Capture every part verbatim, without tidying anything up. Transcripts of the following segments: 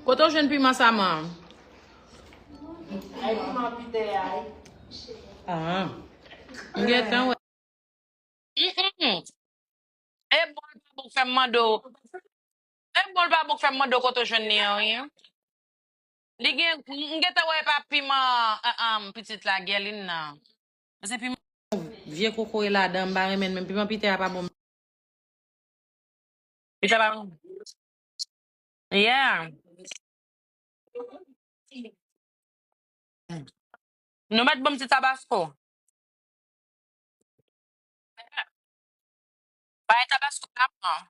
Kote w jwenn piman sa, man? Ay, piman pite a, wi. Ah. M gentan wè. Mm-mm. E bon, l pa bon k fè m mande w. E bon, l pa bon k fè m mande w kote w jwenn li an, wi. Li gen, m gentan wè e pa piman, ah, ah, pitit la, Guerline nan. Se piman vye kokoye ladan, m pa renmen l menm. Piman pite a pa bon. Pite a pa bon. Yeah. Nou mèt ban m ti tabasko. Bay tabasko la, man.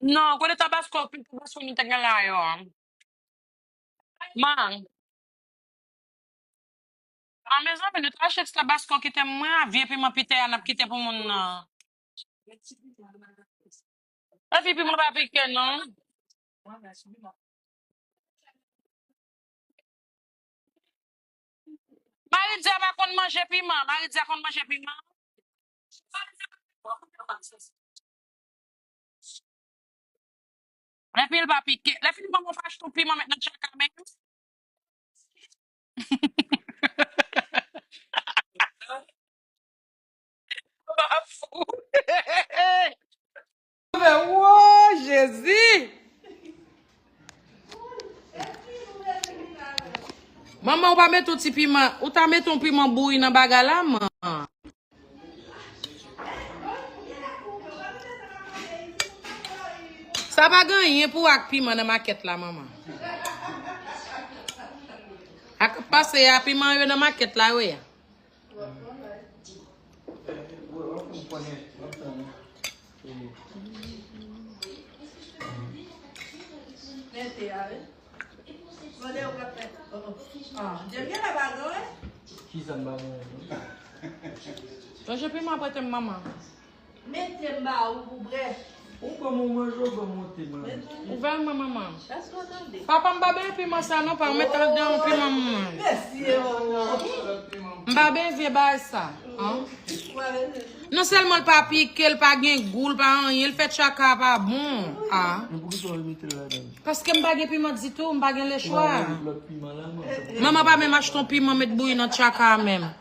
Non, kote tabasko, pil tabasko nou te gen la yo. Man. A, mezanmi, nou ta achte ti tabasko kite m mwen a, vye piman pite a n ap kite pou moun nan. Epi piman pa pike, non. Maridya pa konn manje piman. Maridya konn manje piman. Epi l pa pike. Lè fini, manman pa achte yon piman met nan tchaka menm. Manman ap fou. Wo, Jezi! Manman, ou pa met yon ti piman, ou ta met yon piman bouyi nan bagay la, man. Sa pa gen anyen pou ak piman nan makèt la, manman. Ak pase a, piman yo nan makèt la, yo ye. Mete a, wi. Mande ou ka fè. Oh, oh. Ah, Djemye la pa gen, wi. Kisa m pa gen? Manje piman prete m, manman. Mete m ba ou pou brèf. Ou ban m yon manje, ou ban m yon te manje. Ouvè l mwen, manman. Èske w tande? Papa, m pa benyen piman sa non, pa mete anndan yon piman, manman. Mèsi, manman. M pa benyen vye bagay sa. An? Non sèlman l pa pike, l pa gen gou, l pa anyen, l fè tchaka a pa bon. A. Men poukisa w mete l ladan? Paske m pa gen piman ditou, m pa gen lechwa. Ou pa mete lòt piman la, manman? Manman pa menm achte yon piman met bouyi nan tchaka a menm.